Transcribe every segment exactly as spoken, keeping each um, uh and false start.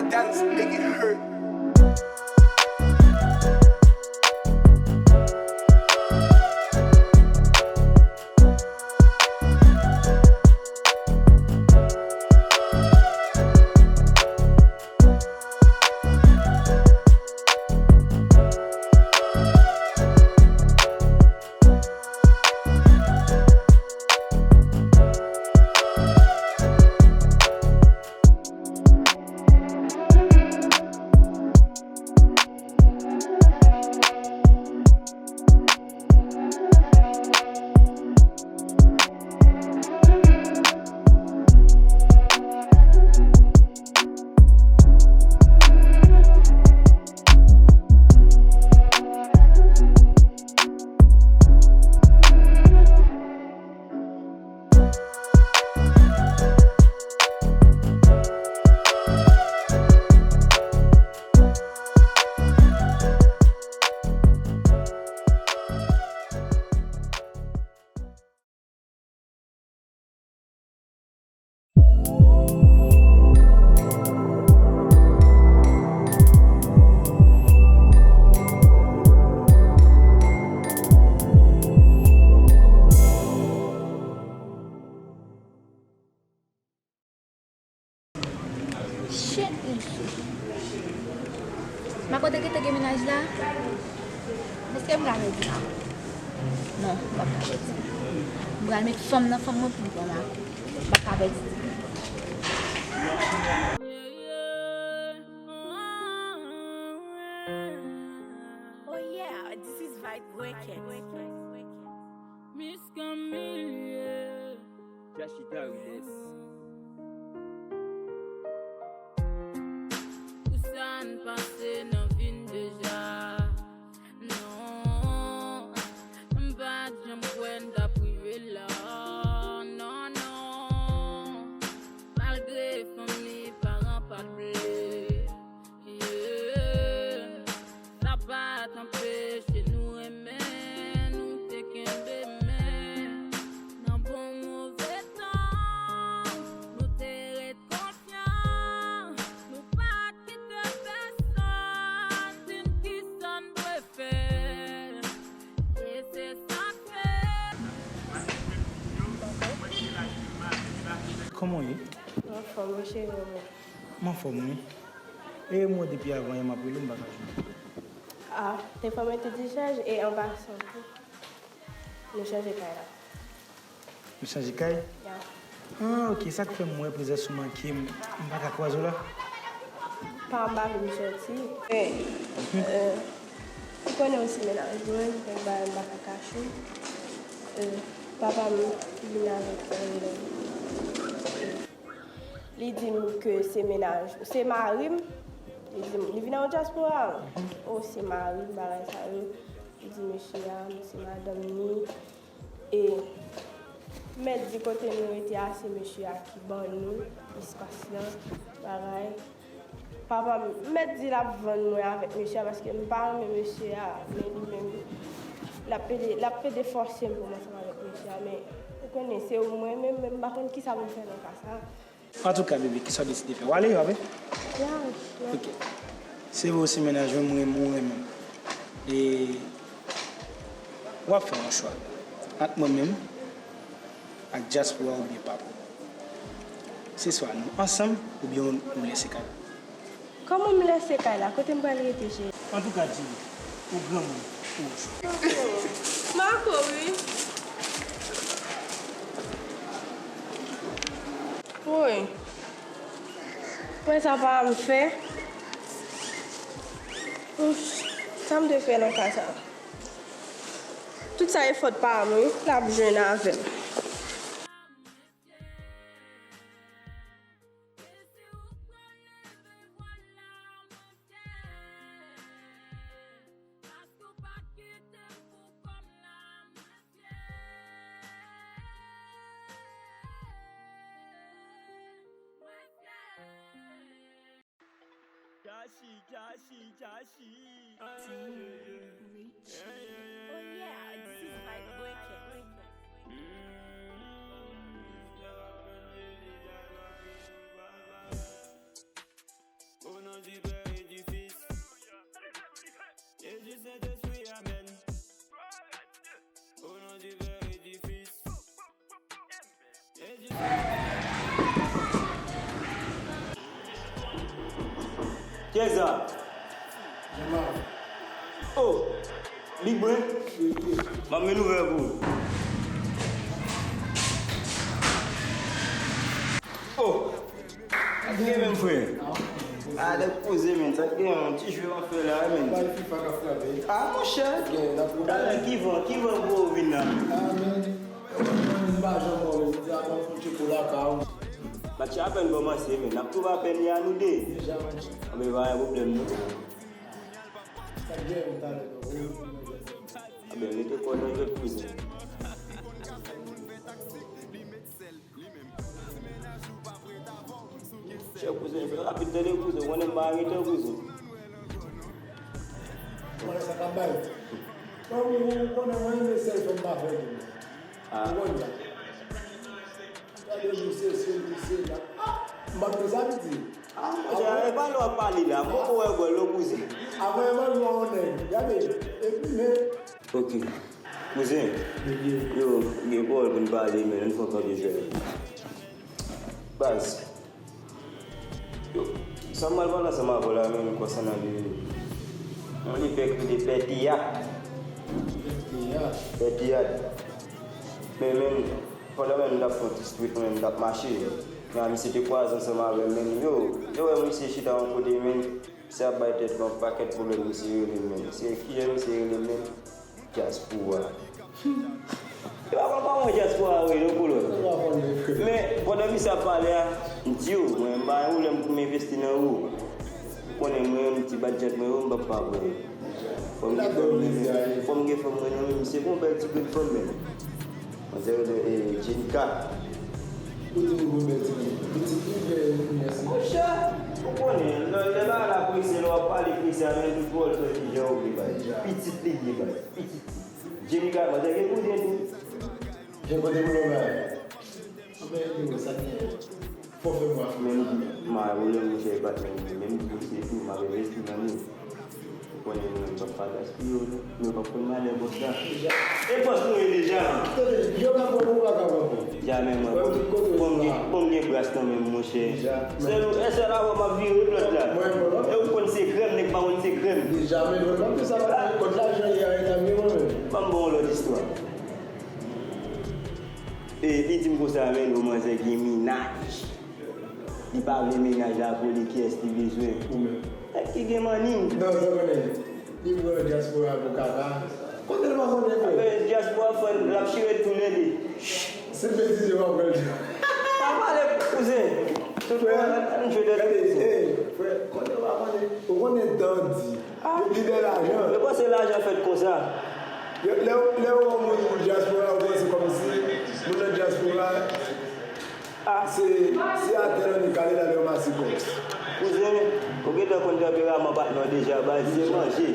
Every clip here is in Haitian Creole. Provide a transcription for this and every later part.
Dance make it hurt. Shit, mesye. Ma kote ki te gen mennaj la? Èske m ka pèdi? Non, m p ap ka pèdi. M pral met fanm nan fanm mwen pou m pran lakou. M p ap ka pèdi. Oh yeah, this is Vibe Wicked. Miss Camille. Jashika Riles. Pou sa n pase nan vi n deja. Non, m pa t janm kwè n t ap rive la. Non, non. Malgre fanmi, paran pa t vle. Yeah. Sa pa t anpeche nou renmen, nou te kenbe men. Nan bon move tan, nou te ret konfyan. Nou pa t kite pèsonn di n kisa n dwe fè. E se sa k fè. Kòman w ye? Anfòm, wi, cheri. M anfòm, wi. E mwen, depi avan yè m ap rele w, m pa ka jwenn ou. Ah, telefòn mwen te dechaje e an pasan tou, nou chanje kay la. Nou chanje kay? Ya. Ah, ok, sa k fè m wè prezans ou manke m, m pa ka kwaze w la? Pa anba vin sòti. Eh, eh, ou konnen ou se mennaj mwen, kèk bagay m pa ka kache w. Eh, papa m vin avèk, eh, Li di m ke se mennaj, se mari m. Li di m, li vin nan dyaspora. Oh, se mari m, bagay sa yo. Li di mesye a, se madanm ni. E m mèt di kote nou rete a, se mesye a ki ban nou espas lan, bagay. Papa m, m mèt di l ap vann mwen avèk mesye a, paske m pa renmen mesye a, men li menm, l ap pede, l ap pede fòse m pou m ansanm avèk mesye a, men ou konnen, se ou mwen menm, men m pa konn kisa pou m fè nan ka sa. Antouka, bebe, kisa w deside fè? W ale, w ale? Ya, ya. Ok. Se vre w se mennaj mwen, mwen renmen w, renmen m. E w ap fè yon chwa ant mwen menm ak dyaspora oubyen papa w. Se swa nou ansanm oubyen w, w lèse kay la. Kòman m lèse kay la? Kote m pral rete, cheri? Antouka, Djili, ou granmoun, ou wè chwa. Marco, wi. Woy. Mwen sa pa m fè. Ouf, sa m te fè nan ka sa? Tout sa e fòt pa m, wi. L ap jwenn avè m. Kashi, Kashi, Kashi. Damn, Richie. Oh yeah, this is Vibe Wicked. Mm. Kiyès sa? Oh! Big Brain? M ap met nouvèl pou ou. Oh! Sa k gen menm, frè? Ah, lè poze, men, sa k gen, yon ti jwe w ap fè la, men. Bay FIFA k ap frape. Ah, monchè! Talè, ki van, ki van pou ou vin la? Ah, men. M pa janm wè w, men, jodi a, m ap fè yon tcheko lakay ou. Match la apèn kòmanse, men. N ap twouve apèn li a nou de. Deja, men. Anben, pa gen pwoblèm, non. Sa k gen, talè, non? Anben, mete kò nan jwèt, kouzen. Chè kouzen, fè rapid, tande kouzen, ou konnen m pa arete kouzen. Konnen sa k ap bay. Kòm ou konnen mwen renmen sèl fè m pa fè tou. Ah. Ou konnen sa. Gade misye, se misye la. Ah, m pa t konn sa l di. Ah, monchè, e pa lè w ap pale la, m poko wè bòl non kouzen. Avan e pa lè w yon nèg. Gade, epi men. Ok. Kouzen, yo gen pawòl pou n pale, men ann fè yon kanpe jwèt. Baz, yo, sa m pral pale ansanm avè w la, men konsènan de yon epè ki rele Pè Teyat. Pè Teyat. Pè Teyat. Men, men, pandan menm n t ap fè yon ti street, men m t ap mache. Men misye te kwaze ansanm avè m, men yo, yo wè misye chita yon kote, men misye ap bay tèt li yon pakèt pwoblèm, misye rele m, men misye, kijan misye rele m, men Dyaspora. Yo pa konn kòman dyaspora rele, non, kolòn. Men, pandan misye ap pale a, m di yo, mwen, m pa gen pwoblèm pou m envesti nan ou. Ou konnen mwen, yon ti badjat mwen yo, m p ap pa pran. Fò m gen fanm, men, fò m gen fanm mwen nan men, misye gon bèl ti grenn fanm, men. Manzè rele, eh, Jenica. Ou di nou gon bèl ti grenn. Pitit li bèl, mèsi. Monchè, ou konnen, lè, lè bagay la prese, lè w ap pale prese a, men tout pawòl sòti jan ou vle bay. Pitit li ye bay. Pitit li. Jenika, manzè gen kouzin tou. Gen kote pou nou bay. Anben, yo, sa gen. Fò fè mwa. Men, m a wè monchè, e pa t menm, menm pou se tou, m ap envesti nan li. Ou konnen mwen, m p ap pa gaspiye w, non. Men w p ap konn malè bòs la. E bòs nou ye deja. Tande, yo ka pran nou, pa ka pran nou. Jamè, mwen. Bon, m gen, bon, m gen bras nan men m, monchè. Sèl ou, e sèl avè w m ap vire plòt la. E ou konn se krèm, nèg pa konn se krèm. Deja, men mwen, mwen, sa va, kòt lajan li a, e ta gen mwen menm. Ban m ba w lòt istwa. E li di m konsa, men, yon manzè gen mennaj. Li pa vle mennaj la pou li, kiyès li bezwen? Ou menm. Nèg ki gen manniy. Non, sa konnen. Li pran dyaspora pou kaka. Kote l pa konnen, frè? Apre dyaspora, frè, l ap chire toulede. Se betize w ap pran l. Pa pale, kouzen. Tout frè, moun ap jwe de gade, betize. Ey, frè, kote w pa konnen? Ou konnen dan di. Ah. Li de lajan. Yo panse lajan fèt konsa. Yo, lè, lè w wè yon moun pou dyaspora, ou panse kòmsi moun nan dyaspora, ah, se, se atè l annik ale la, lè w masikòs. Kouzen, ou gentan konn tanperaman patnè w deja, baz, se manje.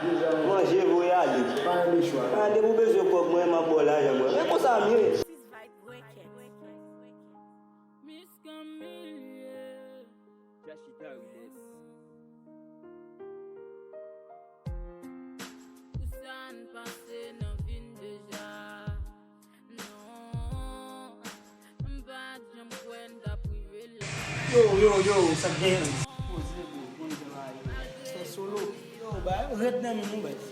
Deja, manje. Manje, voye ale. Pa gen de chwa. Ah, depi w bezwen kòb mwen, m ap ba w lajan mwen. Men konsa m ye. Miss Camille, yeah. Jashida Riles. Pou sa n pase nan vi n deja. Non, m pa t janm kwè n t ap rive la. Yo, yo, yo, sa k gen? Poze, bro, konn jan bagay yo. Fè solo. Yo, bagay yo rèd nan men nou, baz.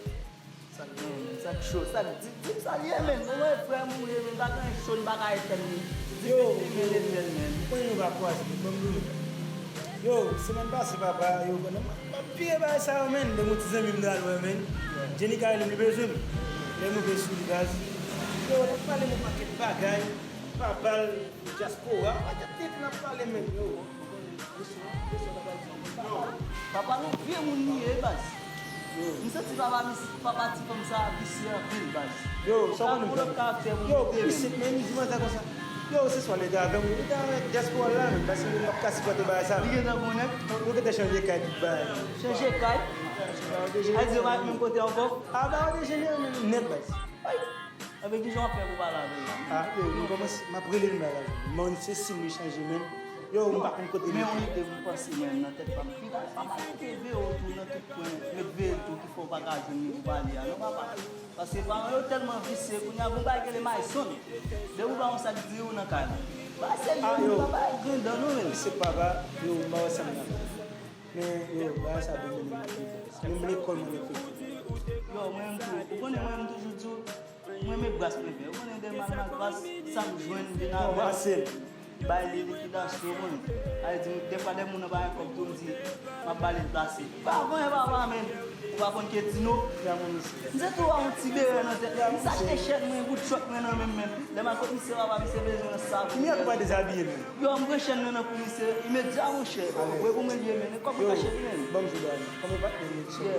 Sa k gen, sa k cho, sa k di, di m sa l ye, men. Mwen, frè m ou ye, men, pa gen cho, n pa ka etenn li. Yo, men, men, men, men. Mwen, nou va kwaze, men, ban m di w. Yo, semèn pase, papa, yo, pandan m ap piye bagay sa yo, men, de mon ti zanmi m nan al wè, men. Jenika rele m, li bezwen m. Lè m rive sou li, baz. Yo, n ap pale m yon pakèt bagay, papa l, dyaspora, yon pakèt tenten n ap pale, men, yo. Papa nou vye moun li ye, baz. M santi papa mis-, papa ti fanm sa visye anpil, baz. Yo, sa w konn fè? Yo, pitit, men, di mwen sa konsa. Yo, se swa l te avè m, li te avèk dyaspora la, men, paske m p ap ka sipòte bagay sa. Li gentan konnen? Nou gentan chanje kay tout bagay. Chanje kay? A di yo pa menm kote ankò? A, ba, yo te chanje menm nèt, baz. Ay! Anben, kijan w ap fè pou pale avè l la? Ah, yo, nou kòmanse, m ap rele l, m pa ka jwenn. Mwen, se sim li chanje menm. Yo, m pa konn kote men yon ide m panse mwen nan tèt pa m. Papa, papa, mete veye w tou nan tout kwen, met veye l tou ki fè w pa ka jwenn li pou pale a non, papa. Paske paran yo tèlman visye, kounye a gon bagay rele mayson. Depi w pa yon sak diri w nan kay la. Ba se yo, papa, grenn dan nou menm. Se papa, yo, m pa wè sa m nan. Men, yo, bagay sa domine m ap viv. Menm lekòl mwen reflekte. Yo, mwen menm tou, ou konnen mwen menm toujou di w, mwen renmen bras mwen fè. Ou konnen de mal mal pas, sa m jwenn vin avè m. Bay li likidasyon, bon. Sa vle di, dèfwa de moun nan pa gen kòb tou, m di, m ap ba li l plase. Pa vanyen papa, men. Ou pa konn ke di non. M se tou a yon ti bere nan tèt. M sa te chèn mwen, bout chòt mwen nan men m, men. Lè m al kot misye, papa, misye bezwen nan sa pou mwen. Yo, m pran chèn nan nan pou misye, imedya, monchè. Vre pou mwen li ye, men. Kòb mwen kache li, men. Ban m jwe dèyè. Kòman patnè m ye?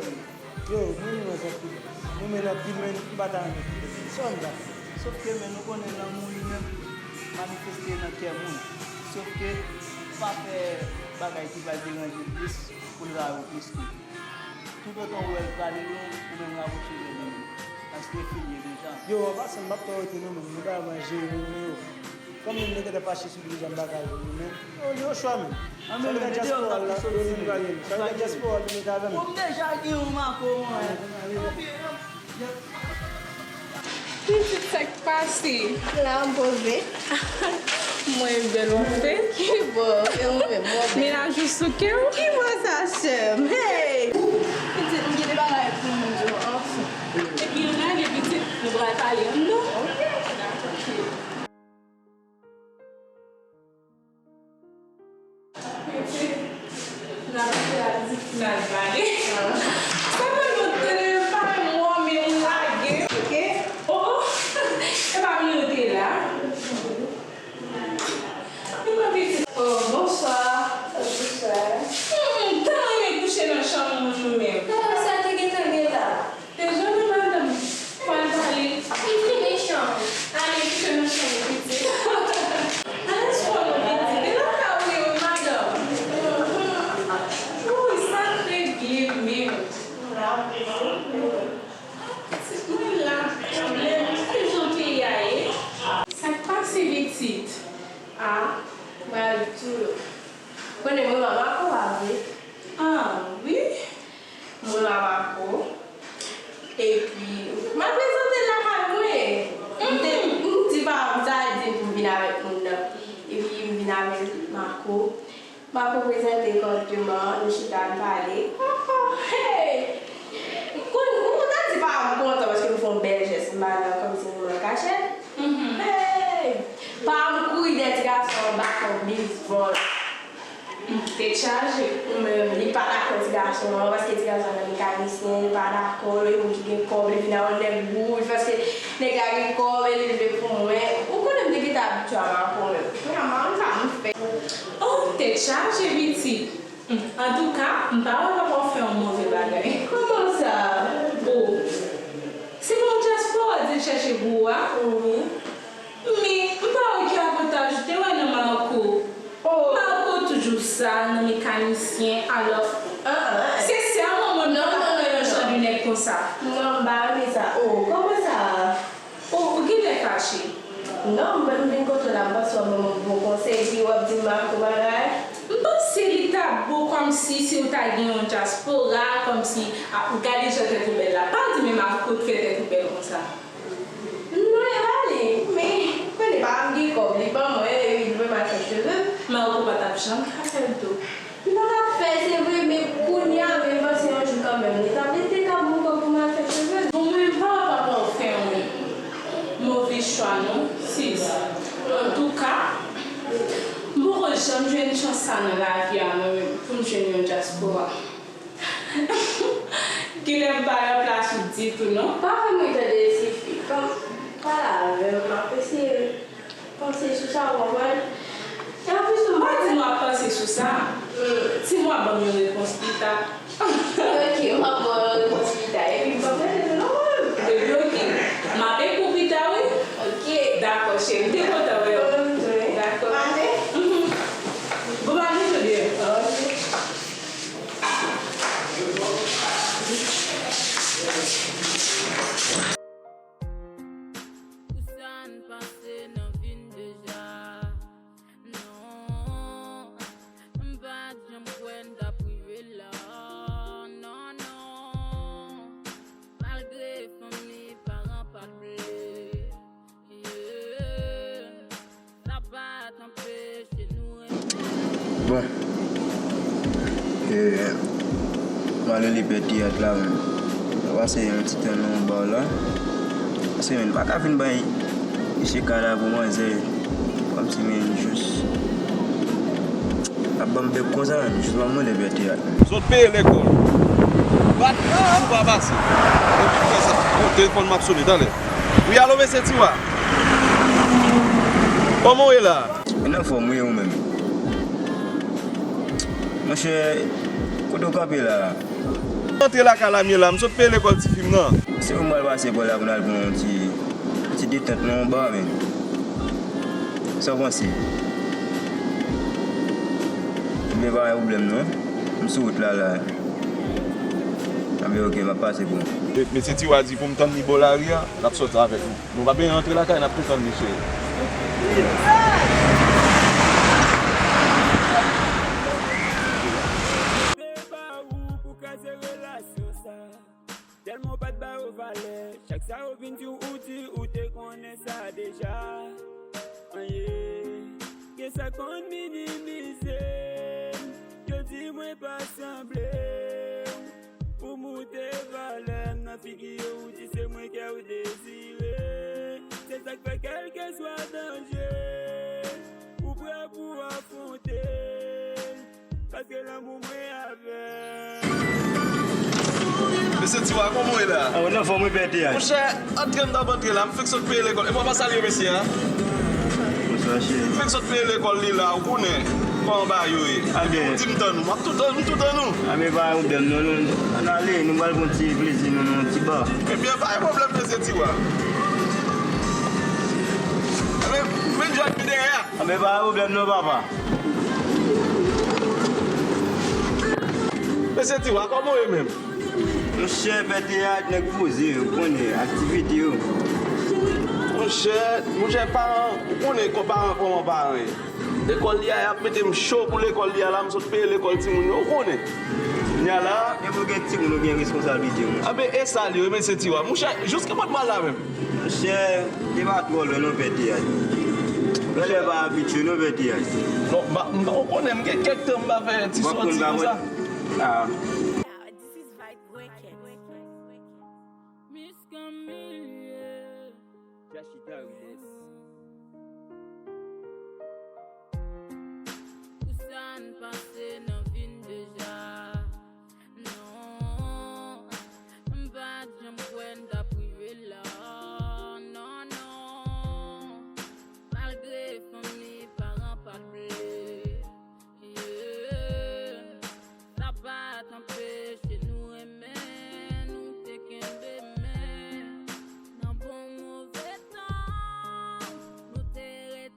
Yo, mwen renmen anpil. Mwen renmen anpil, men m pa ta renmen kite. Sa m ta fè? Sòf ke, men, nou konnen lanmou li menm manifeste nan kè moun. Sòf ke pa fè bagay ki pral deranje l plis pou l rayi w plis tou. Toutotan w wè l prale lwen, ou menm rapwoche w de li menm. Paske fini deja. Yo, an pasan, m p ap twò rete non, men nou pa manje yo, men yo. Kòm moun yo gentan fache sou li deja, m pa ka jwenn li, men yo, yo chwa, men. Sa li nan dyaspora la, yo li m gade l. Sa li nan dyaspora, li met avè m. Bon, m deja gen yon mako, mwen. Pitit, sa k pase? La, m poze. Mwen bèl, w ap fè? Ki bò? E ou menm, mwen bèl. Menaj ou souke w? Ki bò sa, sè m? Hey! Pitit, m gen de bagay pou m di w, anfen. Epi, ann ale, pitit, nou pral pale anndan. Ok. N ap fè a di pou n al pale. Sa fè lontan depi m pa wè w, men ou lage. Ok. Oh, oh. E pa vin rete la. Li pa vin. Oh, bonswa. Bonswa. Hmm, tan renmen kouche nan chanm moun ou menm. Kòman sa te gentan gen la? Dezole, madanm. Pral pale. Li mechan. Ale kouche nan chanm ou, pitit. Ale sou non, pitit. E nan ka ou ye, wi, madanm. Wi, sa k regle menm. Pitit mwen la, pwoblèm, ki jan peyi a ye? Sa k pase, pitit? A, m pral di w. Konnen mwen manman ko a vre. A, wi. Mwen Bamako. Epi, m al prezante l lakay mwen. M te, m di pa m sa di m pou m vin avèk moun nan. Epi, m vin avèk Mako. Mako prezante kò l devan, nou chita, n pale. Oh, oh, hey! M konn, m kontan di pa m kontan paske m fè yon bèl jès, m ba l kòmsi m pran kachèt. Hey! Pa m kouri dèyè ti gason anba kò bezbòl. Tèt chaje. Ou menm, li pa dakò ti gason an, paske ti gason an nan mekanisyen, li pa dakò, li moun ki gen kòb, li vin a yon nèg wouj, paske nèg la gen kòb, e li vle pou mwen. Ou konnen m te gentan abitye a Mako menm. Kounya, m pa konn sa m fè. Oh, tèt chaje, pitit. Antouka, m pa wè papa w fè yon move bagay. Kòman sa? Oh, se pa yon dyaspora w di l chèche pou ou a? Wi. Men, m pa wè ki avantaj ou te wè nan Marco. Oh. Marco toujou sal nan mekanisyen, alò, ah, ah, ah, se sèlman mwen menm k ap fè yon jan de nèg konsa. Non, m pa renmen sa. Oh, kòman sa? Oh, ou genlè fache. Non, m vin kote w la, m panse w ap ban m bon konsèy, epi w ap di m Marco bagay. M panse li ta bon kòmsi si w ta gen yon dyaspora, kòmsi, ah, gade jan tèt ou bèl la. Pa di men Marco t fè tèt ou bèl konsa. Non, e pa li. Men, konnen pa m gen kòb, li ban mwen, epi l voye m al fè cheve. Marco pa t ap janm ka fè l tou. M pa t ap fè, se vre, men kounye a, men m panse yon jou kanmenm, li t ap, li te ka ban m kòb pou m al fè cheve. Bon, mwen, m pa wè papa w fè yon move chwa, non, sis. Antouka, m poko janm jwenn chans sa nan lavi a, mwen menm, pou m jwenn yon dyaspora. Genlè m pa nan plas ou ditou, non. Pa fè m ri tande, tifi. Ban m pale avè w, m ap eseye panse sou sa, w konprann? E anplis tou, m pa di m w ap panse sou sa. Hmm. Di m w ap ban m yon repons pita. Ok, m ap ba w yon repons pita. Epi m p ap rete tou non, mwen menm. Epi ok. M ap ekri w pita, wi. Ok. Dakò, cheri. M te kontan wè w. Mwen menm tou, wi. Dakò. Maten? Mhm. Bon maten, tou de. Ok. Pou sa n pase nan vi n deja. Non. Bon. E, m al rele pè teyat la, men. Mwen pase yon ti tan nan yon ba la. Paske, men, m pa ka vin bay misye kadav manzè. Kòmsi, men, jis ap ban m bèk konsa, men, jis ban m rele pè teyat. Sot peye lekòl. Bat, ou pa pase. Epi fè sa. Bon, telefòn m ap sone, talè. Wi, alo, mesye Tiwa. Kòman w ye la? Mwen anfòm, wi, ou menm? Monchè, kote w kanpe la? Antre lakay la, m ye la, m sot peye lekòl tifi m nan. Se ou m al pase bò la pou n al pran yon ti, ti detant nan yon ba, men. Sa w panse? Ebyen, pa gen pwoblèm, non. M sou wout la, la. Ebyen, oke, m ap pase pou ou. E, mesye Tiwa di pou m tann li bò lari a, l ap sòti avèk nou. Nou pa bezwen rantre lakay, n ap tou tann li, cheri. Se pa ou pou kraze relasyon sa. Tèlman w pa t ba yo valè. Chak sa yo vin di w, ou di ou te konnen sa deja. Anye, gen sa konn minimize m. Yo di mwen pa sanble w. Pou moute valè m nan figi yo, ou di se mwen kè w dezire. Se sa k fè kèlkeswa danje, ou prè pou afwonte l. Paske lanmou mwen avè w. Mesye Tiwa, kòman w ye la? A, w nan fòm, wi, pè teyat. Monchè, antre m t ap antre la, m fèk sot peye lekòl. E mwen pa salye mesye a. Bonswa, cheri. M fèk sot peye lekòl li la, ou konnen kòman bagay yo ye. Ebyen. Ou di m tann ou, m ap tou tann, m tou tann ou. Ebyen, pa gen pwoblèm, non, non. Ann ale, nou pral pran ti plezi nou nan yon ti ba. Ebyen, pa gen pwoblèm, mesye Tiwa. Ebyen, men jwèt ki dèyè a. Ebyen, pa gen pwoblèm, non, papa. Mesye Tiwa, kòman w ye menm? Monchè, pè teyat, nèg poze, ou konnen, aktivite yo. Monchè, monchè, paran, ou konnen kò-, paran kòman paran ye. Lekòl li a, y ap mete m cho pou lekòl li a la, m sot peye lekòl timoun yo, ou konnen. Kounye a la. E pou gen timoun, ou gen responsablite, monchè. Anben, e sa l ye, mesye Tiwa. Monchè, jis ki bò m pral la menm? Monchè, li pa twò lwen non, pè teyat. Monchè, pa abitye non, pè teyat. Non, m pa, m pa, ou konnen, m gen kèk tan m pa fè ti sòti konsa. Ah. This is Vibe Wicked. Miss Camille, yeah.